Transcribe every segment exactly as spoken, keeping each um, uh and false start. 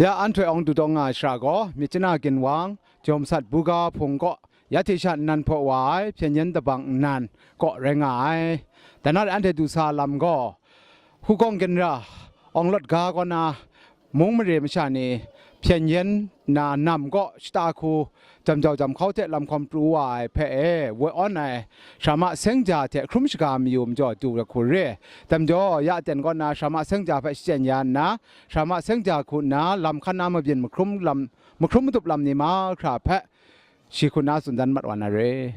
Ya anhte awng du dawng nga ai shara gaw, Myitkyina ginwang, Jawm Sat buga hpung kaw, ya hte sha nnan hpaw wa ai hpyen yen dabang nnan kaw rai nga ai. Dai na re anhte du sa lam gaw, Hukawng ginra, Awng Lawt ga kaw na, mung mare masha ni hpyen yen na nam kaw shata hku, jam jau jam hkau hte lam hkawm pru wa ai hpe e, woi awn ai Sara Ma Seng Ja hte hkrum shaga mayu majaw du ai hku re. Dai majaw, ya aten kaw na Sara Ma Seng Ja hpe shachyen ya nna, Sara Ma Seng Ja hku nna lam hkan na mabyin mahkrum lam, mahkrum madup lam ni mahkra hpe shi hku nna tsun dan mat wa na re.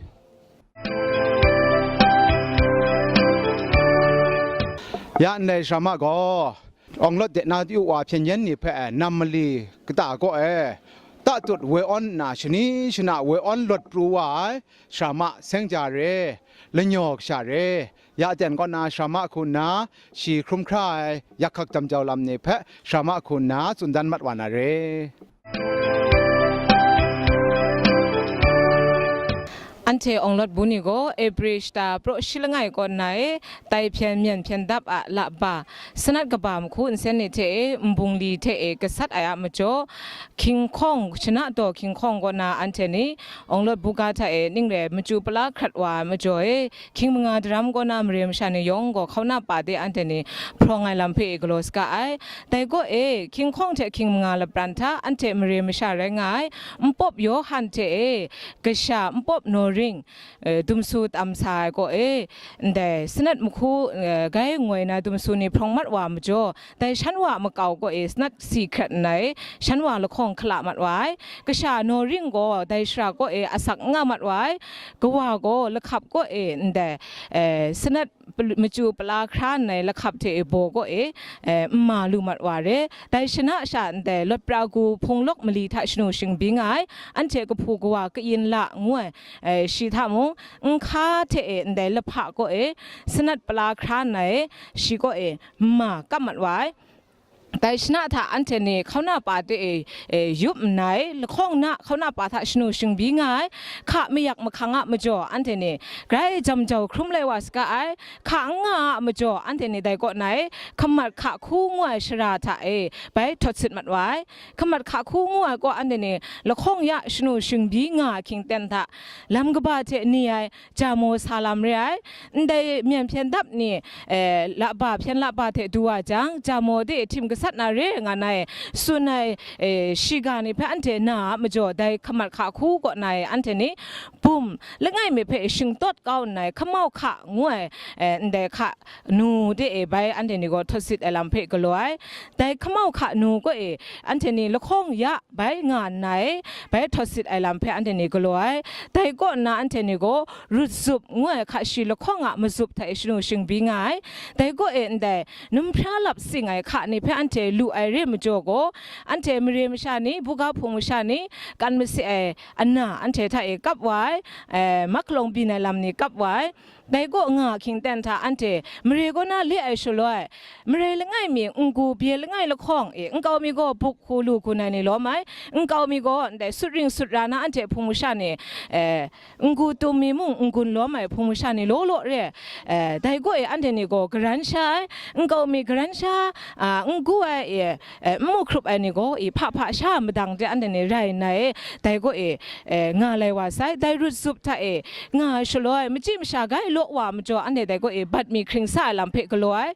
Ya ndai Sara Ma gaw, Awng Lawt de na yu wa hpyen yen ni hpe nam mali kata kaw e, tatut woi awn nna, shani shana woi awn lawt pru wa ai Sara Ma Seng Ja re, lanyaw kasha re, ya aten kaw na Sara Ma hku nna shi hkrum hkra ai yak hkak jam jau lam ni hpe Sara Ma hku nna tsun dan mat wa na re. Anhte Awng Lawt bu ni gaw April shata praw shi langai kaw nna e, tai hpyen myen hpyen dap a laba, sanat kaba mahku nsen ni hte e, nbungli hte e gasat ai a majaw, hkying hkawng, shana daw hkying hkawng kaw na anhte ni Awng Lawt buga hta e ning re machyu pala hkrat wa ai majaw e, hkying manga daram kaw na mare masha ni yawng gaw hkauna pa de anhte ni hprawng ai lam hpe e galaw saga ai. Dai kaw e, hkying hkawng hte hkying manga lapran hta anhte mare masha rai nga ai, Npawp Yawhan hte e, kasha Npawp Nawring, e, dumsu tam sa ai kaw e, ndai sanat mahku, e, gai ngoi na dumsu ni hprawng mat wa majaw, dai shan wa makau kaw e sanat si hkrat nna e, shan wa lahkawng hkala mat wa ai. Kasha Nawring gaw dai shara kaw e asak n nga mat wa ai. Kawa gaw lahkap kaw e ndai, e, sanat pal-, machyu pala hkra nna e lahkap hte e baw kaw e, e, nma lu mat wa re. Dai shana sha ndai Lawt Pra Gu hpung lawk mali hta shanu shingbi nga ai, anhte kahpu kawa Kayin La ngu ai, e, shi hta mung, nhka hte e ndai lahpa kaw e, sanat pala hkra nna e, shi kaw e nma kap mat wa ai. Dai shana hta anhte ni hkauna pa de e, e, yup nna e, lahkawng na hkauna pa hta shanu shingbi nga ai, hka mayak mahkang a majaw anhte ni grai jam jau hkrum lai wa saga ai, hka n nga a majaw anhte ni dai kaw na e, Hkamat Hka Hku ngu ai shara hta e bai htawt sit mat wa ai. Hkamat Hka Hku ngu ai kaw anhte ni lahkawng ya shanu shingbi nga ai hkying ten hta, lam kaba hte ni ai, jamo sa lam re ai. Ndai myen hpyen dap ni, e, laba hpyen laba hte du wa jang, jamo de htim gasat na re nga na e, tsun ai, e, shiga ni hpe anhte na a majaw, dai Hkamat Hka Hku kaw na e anhte ni bum langai mi hpe shingtawt kau nna e, Hkamau Hka ngu ai, e, ndai hka nu de e bai anhte ni gaw htawt sit ai lam hpe galaw ai. Dai Hkamau Hka nu kaw e anhte ni lahkawng ya bai nga nna e, bai htawt sit ai lam hpe anhte ni galaw ai. Dai kaw nna anhte ni gaw rut zup ngu ai hka shi lahkawng a mazup hta e shanu shingbi nga ai. Dai kaw e ndai numhpra lap sing ai hka ni hpe anhte lu ai re majaw gaw, anhte mare masha ni, buga hpung masha ni, kan masi ai ana anhte hta e kap wa ai, e, mak hkalawng byin ai lam ni kap wa ai. Dai kaw nga hkying ten hta anhte mare kaw na le ai shaloi, mare langai mi n-gu bye langai lahkawng e, nkau mi gaw buk hku lu gun ai ni lawm ai, nkau mi gaw ndai sut ring sut ra na anhte hpung masha ni, e, n-gu tum mi mung n-gun lawm ai hpung masha ni law law re, e, dai kaw e anhte ni gaw garan sha ai, nkau mi garan sha, a, n-gu ai, e, e, n mu hkrup ai ni gaw, i, hpa hpa sha madang de anhte ni rai nna e, dai kaw e, e, nga lai wa sai. Dai rut zup hta e nga ai shaloi, machyi masha gai law wa majaw, anhte dai kaw e bat mi hkring sa ai lam hpe galaw ai.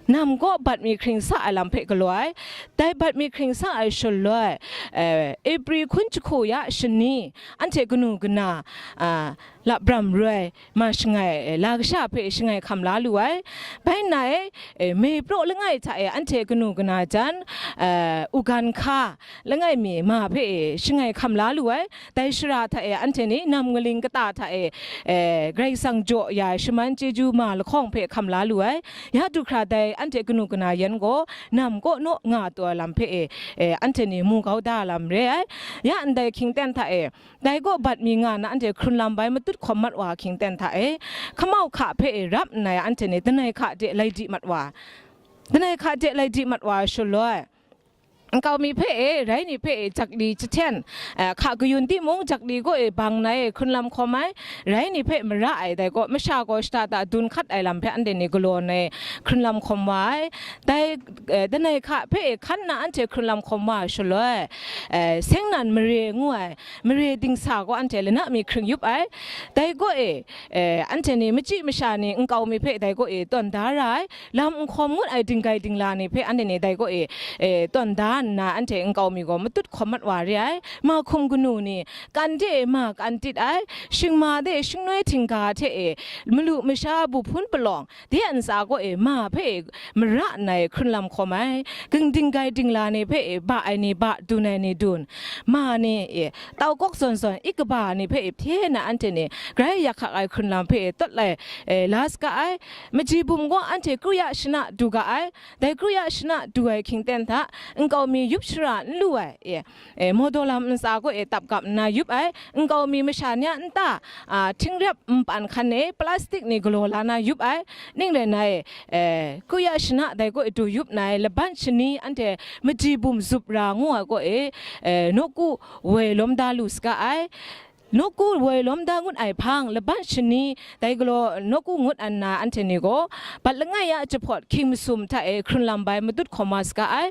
Nam kaw bat mi hkring sa ai lam hpe galaw ai. Dai bat mi hkring sa ai shaloi, e, April hkun jahku ya shani, anhte kanu kana, a, lapram roi ma shangai, la kasha hpe shangai hkam la lu ai. Bai nna e, e, Mei praw langai hta e anhte kanu kana jan, e, Ugan hka langai mi ma hpe e shangai hkam la lu ai. Dai shara hta e anhte ni nam ngaling kata hta e, e, Karai Kasang jaw ya ai shaman chyeju ma lahkawng hpe hkam la lu ai. Ya du hkra dai anhte kanu kana yan gaw nam kaw naw nga taw ai lam hpe e, e, anhte ni mu kau da ai lam re ai. Ya ndai hkying ten hta e, dai kaw bat mi nga na anhte hkrun lam bai matut hkawm mat wa hkying ten hta e, Hkamau Hka hpe e rap nna e anhte ni Danai Hka de lai di mat wa. Danai Hka de lai di mat wa shaloi, nkau mi hpe e, rai ni hpe e, jak li jahten, eh, hka kayun timung jak li kaw e bang nai e hkrun lam hkawm ai, rai ni hpe mara ai, dai gaw masha gaw shada da dun hkat ai lam hpe anhte ni galaw nai e hkrun lam hkawm wa ai. Dai, eh, danai hka hpe e hkan nna anhte hkrun lam hkawm wa ai shaloi, eh, seng nan mare ngu ai, mare dingsa gaw anhte lana mi hkring yup ai. Dai gaw e, eh, anhte ni machyi masha ni nkau mi hpe dai gaw e tawn da ra ai. Lam nhkawm ngut ai dinggai dingla ni hpe anhte ni dai gaw e, eh, tawn da nna, anhte nkau mi gaw matut hkawm mat wa re ai. Ma hkum kanu ni, kan de e ma kan tit ai, shingma de shingnoi htingga hte e, malu masha bu hpun palawng, de a ntsa gaw e ma hpe e mara nna e hkrun lam hkawm ai. Ging dinggai dingla ni hpe e ba ai ni ba, dun ai ni dun, ma ni e tau kawk zawn zawn, i kaba ni hpe e hpye na anhte ni grai yak hkak ai hkrun lam hpe e tawt lai, eh, la saga ai. Maji bum gaw anhte kru ya shana du ga ai. Dai kru ya shana du ai hkying ten hta, nkau mi yup shara n lu ai, e, e, mawdaw lam ntsa gaw e tap gap nna yup ai, nkau mi masha ni a nta, a, htingrep npan hkan e plastik ni galaw la na yup ai, ning rai nna e, e, kru ya shana dai gaw e du yup nna e, laban shani anhte maji bum zup ra ngu ai gaw e, e, nawku woi lawm da lu saga ai. Nawku woi lawm da ngut ai hpang, laban shani dai galaw nawku ngut nna anhte ni gaw, bat langai ya jahpawt hkying masum hta e hkrun lam bai matut hkawm wa saga ai.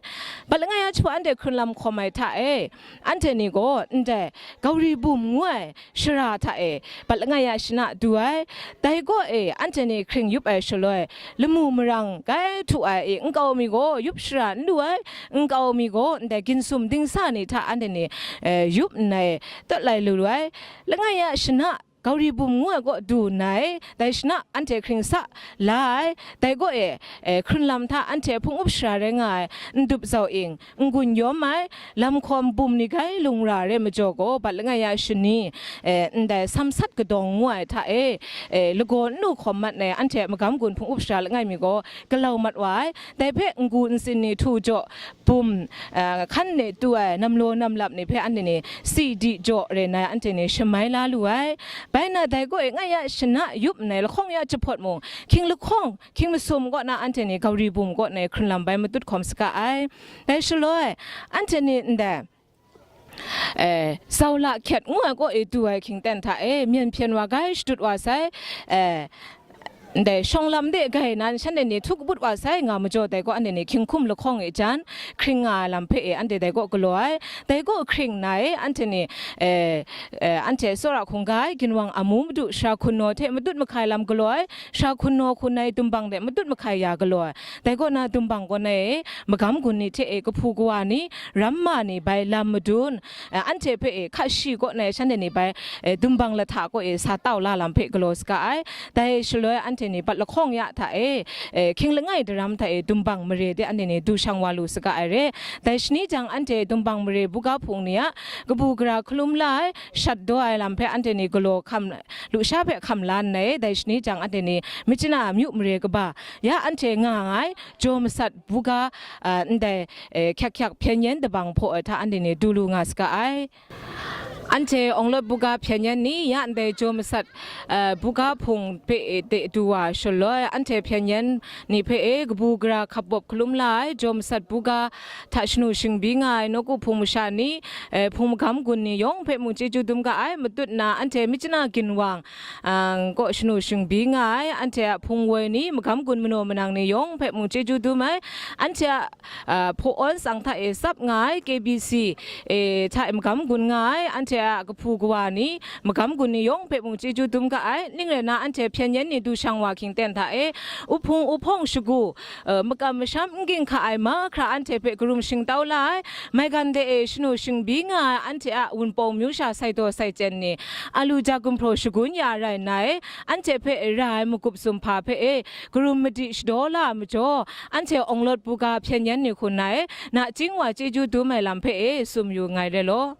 Bat langai ya jahpawt anhte hkrun lam hkawm ai hta e, anhte ni gaw ndai Gauri bum ngu ai shara hta e bat langai ya shana du ai. Dai gaw e anhte ni hkring yup ai shaloi, lamu marang grai htu ai e nkau mi gaw yup shara n lu ai, nkau mi gaw ndai ginsum dingsa ni hta anhte ni, eh, yup nna e tawt lai lu lu ai. Langai ya shana Gauri bum ngu ai kaw du nna e, dai shana anhte hkring sa la ai. Dai gaw e, eh, hkrun lam hta anhte hpung up shara rai nga ai Ndup Zau Ing, N-gun Yawm Mai, lam hkawm bum ni grai lung ra re majaw gaw, bat langai ya shani, eh, ndai Samsat Kadawng ngu ai hta e, eh, lagaw n lu hkawm mat nna e, anhte magam gun hpung up shara langai mi gaw, galau mat wa ai. Dai hpe n-gu ntsin ni htu jaw bum, eh, hkan ne tu ai namlaw namlap ni hpe anhte ni si di jaw re nna anhte ni shamai la lu ai. Bai na dai gaw e ngai ya shana yup nna e lahkawng ya jahpawt mung, hkying lahkawng, hkying masum kaw na anhte ni Gauri bum kaw na hkrun lam bai matut hkawm saga ai. Dai shaloi, anhte ni ndai, eh, Zaula Hkyet ngu ai kaw e du ai hkying ten hta e, myen hpyen wa grai shadut wa sai, eh, ndai shawng lam de grai nan shanhte ni htu kabut wa sai nga majaw, dai gaw anhte ni hkying hkum lahkawng e jan hkring nga ai lam hpe e anhte dai gaw galaw ai. Dai gaw hkring nna e anhte ni, eh, eh, anhte tsawra hkungga ai ginwang amu madu shara hkun naw hte matut mahkai lam galaw ai, shara hkun naw hkun ai dumbang de matut mahkai ya galaw ai. Dai kaw na dumbang kaw na e magam gun ni hte e kahpu kawa ni, ramma ni bai lam madun, eh, anhte hpe e hka shi kaw na e shanhte ni bai, eh, dumbang lahta kaw e sa tau la lam hpe galaw saga ai. Dai shaloi anhte ni bat lahkawng ya hta e, eh, hkying langai daram hta e dumbang mare de anhte ni du shang wa lu saga ai re. Dai shani jang anhte dumbang mare buga hpung ni a kabu gara hkalum la ai, shat daw ai lam hpe anhte ni galaw hkam, lusha hpe hkam la nna e, dai shani jang anhte ni Myitkyina myu mare kaba ya anhte nga nga ai jaw masat buga, ah, ndai, eh, hkyak hkyak hpyen yen dabang hpaw ai hta anhte ni du lu nga saga ai. Anhte Awng Lawt buga hpyen yen ni ya ndai jaw masat, eh, buga hpung hpe de du wa shaloi, anhte hpyen yen ni hpe e kabu gara hkap bawp hkalum la ai jaw masat buga hta shanu shingbi nga ai nawku hpung masha ni, eh, hpung magam gun ni yawng hpe mung chyeju dum ga ai. Matut na anhte Myitkyina ginwang, ah, kaw shanu shingbi nga ai, anhte a hpung woi ni, magam gun manaw manang ni yawng hpe mung chyeju dum ai. Anhte a, ah, hpaw-awn tsang hta e tsap nga ai, K B C, eh, hta e magam gun nga ai, anhte a kahpu kawa ni, magam gun ni yawng hpe mung chyeju dum ga ai. Ning rai na, anhte hpyen yen ni du shang wa hkying ten hta e, uhpung uhpawng shagu, eh, makam masham n ginhka ai mahkra anhte hpe karum shingtau la ai. Maigan de e shanu shingbi nga ai anhte a Wunpawng myu sha sai daw sai chyen ni, alu ja gumhpraw shagun ya rai nna e, anhte hpe ra ai magup sumhpa hpe e karum madi shadaw la ai majaw, anhte Awng Lawt buga hpyen yen ni hku nna e, nachying wa chyeju dum ai lam hpe e sum yu nngai re law.